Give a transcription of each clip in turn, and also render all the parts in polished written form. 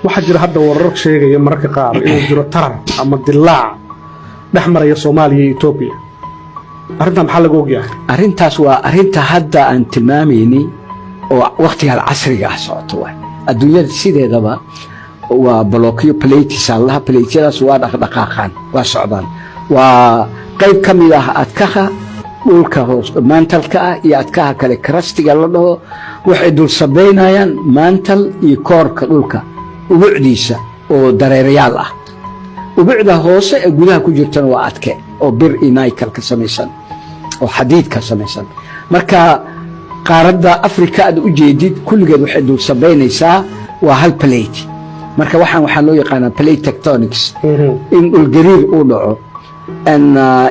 Waxaa jira hadda warar sheegaya mararka qaar inuu jiro tarar ama dilaac dhex maraya Soomaaliya iyo Etoobiya. Arrintan maxaa laga ogyahay? Arrintaas waa arrinta hadda aan tilmaamaynay oo wakhtigan casriga ah socoto waay. Adduunyada sideedaba waa blockyo, plates allaha. Plateyadaas waa dhaqdhaqaaqaan, waa socdaan. Waa qayb ka mid ah adkaha dhulka hoos mantleka ah iyo adkaha kale, crustiga la dhaho. Waxay dul sabaynayaan mantle iyo coreka dhulka ubucdiisa oo dareerayaal ah. Ubucda hoose ee gudaha ku jirtana waa adke oo bir iyo nickel ka samaysan oo xadiid ka samaysan. Marka qaaradda Afrika aad u jeedid kulligeed waxay dul sabaynaysaa waa hal plate. Marka waxaan loo yaqaanaa plate tectonics. In dhulgariir uu dhaco,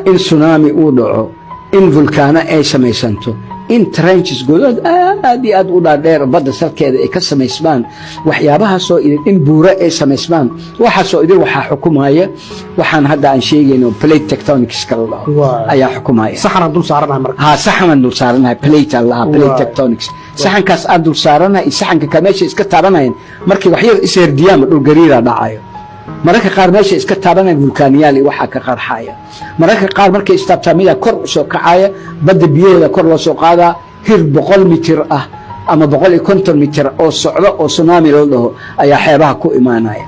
in tsunami uu dhaco, in volcano ay samaysanto, in trenches, godad aad iyo aad u dhaadheer badda salkeeda ay ka samaysmaan, waxyaabahaasoo idin, in buuro ay samaysmaan, waxaasoo idin waxaa xukumaya waxaan hadda aan sheegayno, plate tectonics kala dhaho ayaa xukumaya. Saxanaan dul saaranahay marka. Ha, saxanaan dul saaranahay, plate aan lahaa, plate tectonics. Saxankaas aan dul saaranahay iyo saxanka ka meesha iska taabanayan, markii wax yar isherdiyaan dhul gariira dhacayo. Mararka qaar meesha iska taabanaya vulkaaniyaal iyo waxaa ka qarxaya. Mararka qaar markay istaabtaa midaa kor u soo kacaya, badda biyaheeda kor loo soo qaadaa, hir 100 mitir ah ama 150 mitir oo socdo oo tsunami la dhaho ayaa xeebaha ku imaanaya.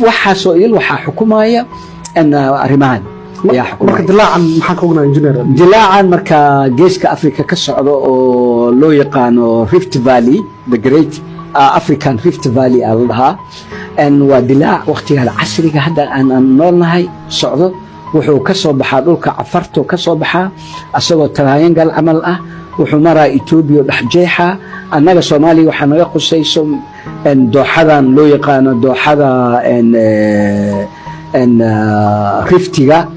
Waxaasoo idil waxaa xukumaya arrimahan ayaa Marka xukumaya. Dilaacan maxaan ka ognahay, engineer? Dilaacan marka geeska Africa ka socdo oo loo yaqaano Rift Valley, the Great African Rift Valley aa la dhahaa, waa dilaac waqtigan casriga hadda aan noolnahay socdo. Wuxuu ka soo baxaa dhulka Cafarto, ka soo baxaa asagoo triangle camal ah. Wuxuu maraa Etoobiya oo dhexjeexa. Annaga Soomaaliya waxaa naga qusayso dooxadan loo yaqaano dooxada Riftiga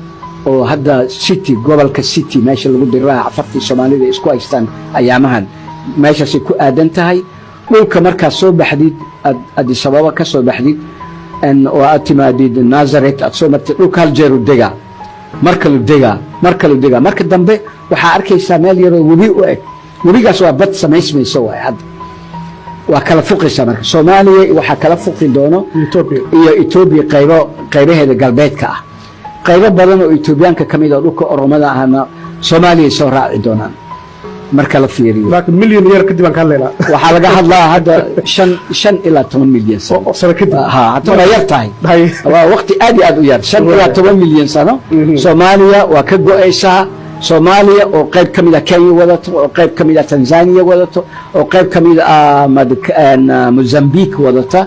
oo hadda City, gobolka City, meesha lagu diraha Cafartii Soomaalida isku haystaan ayaamahan, meeshaasay ku aadan tahay. Dhulka markaad soo baxdid, Addis Ababa ka soo baxdid oo aad timaadid Nazaret, aad soo martid dhulka, hal jeeru degaa, mar kalu degaa, mar kalu degaa. Marka dambe waxaa arkaysaa meel yaroo webi u eg. Webigaas waa bad samaysmayso waay. Hadda waa kala fuqaysaa. Marka Soomaaliya waxaa kala fuqi doono Etoobiya. Iyo Etoobiya qaybo qaybaheeda galbeedka ah. Qaybo badan oo Etoobiyaanka ka mid oo dhulka Oromada ahna Soomaaliyay soo raaci doonaan marka la fiiriyo. Laakiin milyan year kadib aan ka hadlaynaa. Waxaa laga hadlaa hadda 5 ilaa 10 milyan sano. Oo sano kadib. Ha, hadda waa yar tahay. Waa waqti aad iyo aad u yar, 5 ilaa 10 milyan sano. Soomaaliya waa ka go'aysaa. Soomaaliya oo qayb ka mid ah Kenya wadato, oo qayb ka mid ah Tanzania wadato, oo qayb ka mid ah Mozambique wadata.